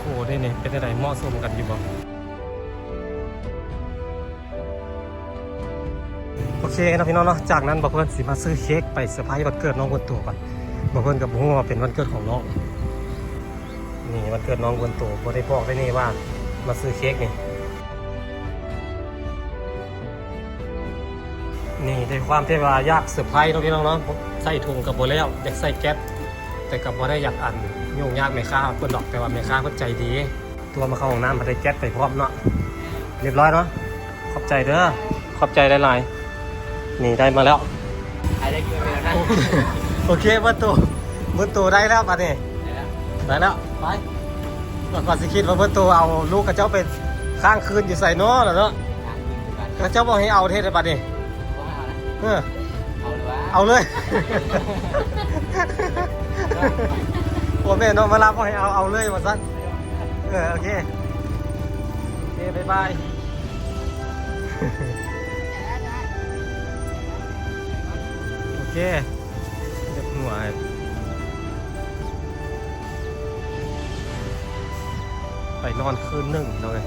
ໂອ້ ເດ້ນີ້ ເປັນຈັ່ງໃດ ເໝາະສົມກັນຢູ່ບໍ່? ໂອເຄເນາະພີ່ນ້ອງເນາະ ຈາກນັ້ນບ່າວເພິ່ນຊິມາຊື້ເຄ້ກໄປເຊີໄພຣສ໌ວັນເກີດນ້ອງເວີນໂຕກ່ອນ. ບ່າວເພິ່ນກໍບໍ່ຮູ້ວ່າເປັນວັນເກີດຂອງນ້ອງ. ນີ້ວັນເກີດນ້ອງເວີນໂຕ ບໍ່ໄດ້ບອກໄດ້ນີ້ວ່າມາຊື້ເຄ້ກນີ້. ນີ້ ດ້ວຍຄວາມທີ່ວ່າຢາກເຊີໄພຣສ໌ເນາະພີ່ນ້ອງເນາະ ໃສ່ຖົງກໍບໍ່ແລ້ວ ຢາກໃສ່ແກັບ ແຕ່ກໍບໍ່ໄດ້ຢາກອັນ ຫຍຸ້ງຍາກແມ່ຄ້າເພິ່ນດອກ ແຕ່ວ່າແມ່ຄ້າເພິ່ນໃຈດີ. ຕົວະມາເຂົ້າຫ້ອງນ້ຳ ໄດ້ແກັບໄປພ້ອມເນາະ. ຮຽບຮ້ອຍເນາະ ຂອບໃຈເດີ ຂອບໃຈຫຼາຍໆ. ນີ້ໄດ້ມາແລ້ວ ໄດ້ເງິນແລ້ວນະ. ໂອເຄ ໂອເຄ ເບີດໂຕ ເບີດໂຕໄດ້ແລ້ວບາດນີ້ ໄດ້ແລ້ວ ໄດ້ແລ້ວ ໄປ. ກໍ ກໍຊິຄິດວ່າເບີດໂຕເອົາລູກເຂົາເຈົ້າໄປຄ້າງຄືນຢູ່ໃສເນາະລະເນາະ. ເຂົາເຈົ້າບໍ່ໃຫ້ເອົາເຮັດໃດບາດນີ້? ບໍ່ໃຫ້ເອົານະ. ເອີ ເອົາເລີຍ ເອົາເລີຍ. ໂອ້ແມ່ນເນາະ ມາລາບໍ່ໃຫ້ເອົາ ເອົາເລີຍວ່າຊັ້ນ. ເອີ ໂອເຄ ໂອເຄ ບາຍບາຍ. ໂອເຄ ເດັກຫົວ ໄປນອນຄືນໜຶ່ງເນາະເວີຍ.